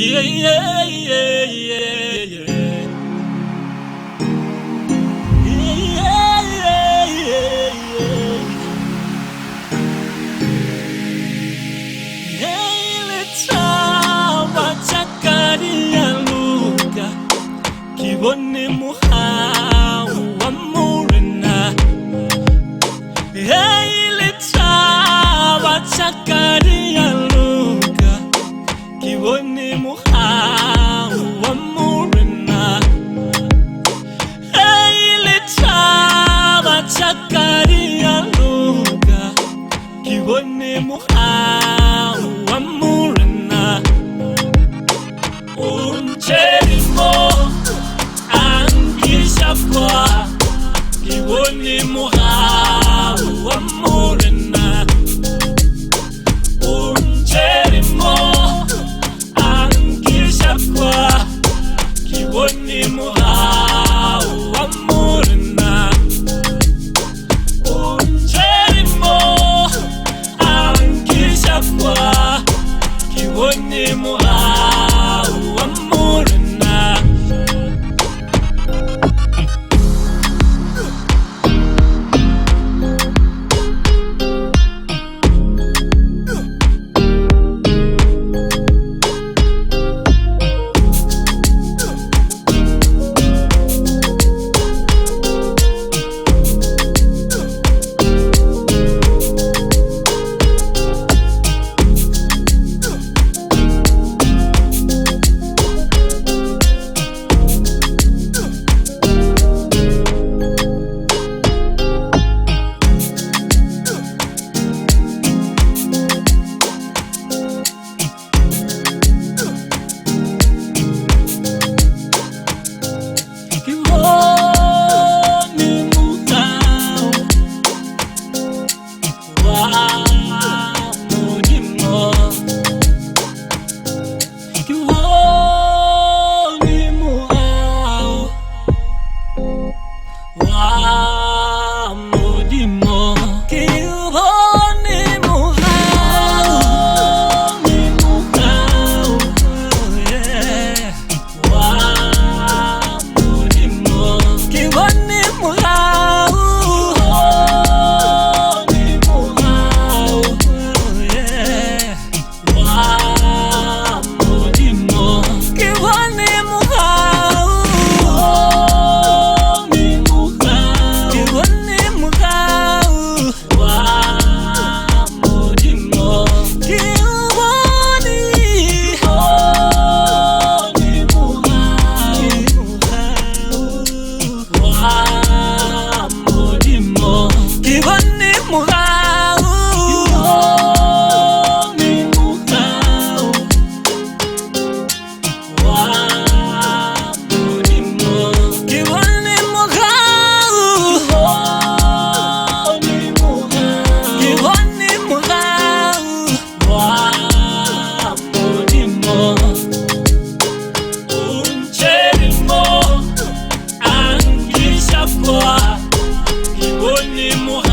Yeah, yeah, yeah, yeah, yeah. Yeah, yeah, yeah, yeah. Hey, lethaba tša ka di a loka, ke bone mogau wa Morena. Hey, lethaba tša ka di a loka, ke bone mogau wa Morena. Hey, lethaba tša ka di a loka, ke bone mogau wa Morena. O ntšere mo a nkiša kwa, ke bone mogau wa Morena. O ntšere mo a nkiša kwa, ke bone mogau wa Morena. O ntšere mo a nkiša kwa, ke bone mogau wa Morena. Ke bone mogau wa Modimo. Ke bone mogau wa Modimo. Ke bone mogau, mogau, yeah, wa Modimo. Ke bone mogau, mogau, yeah, wa Modimo. Ke bone mogau, mogau, ke bone mogau wa Modimo. Ke bone mogau, wa Modimo. Ke bone mogau, mogau wa Modimo. Ke bone mogau, ke bone mogau wa Modimo. O ntšere mo a nkiša kwa, ke bone mogau.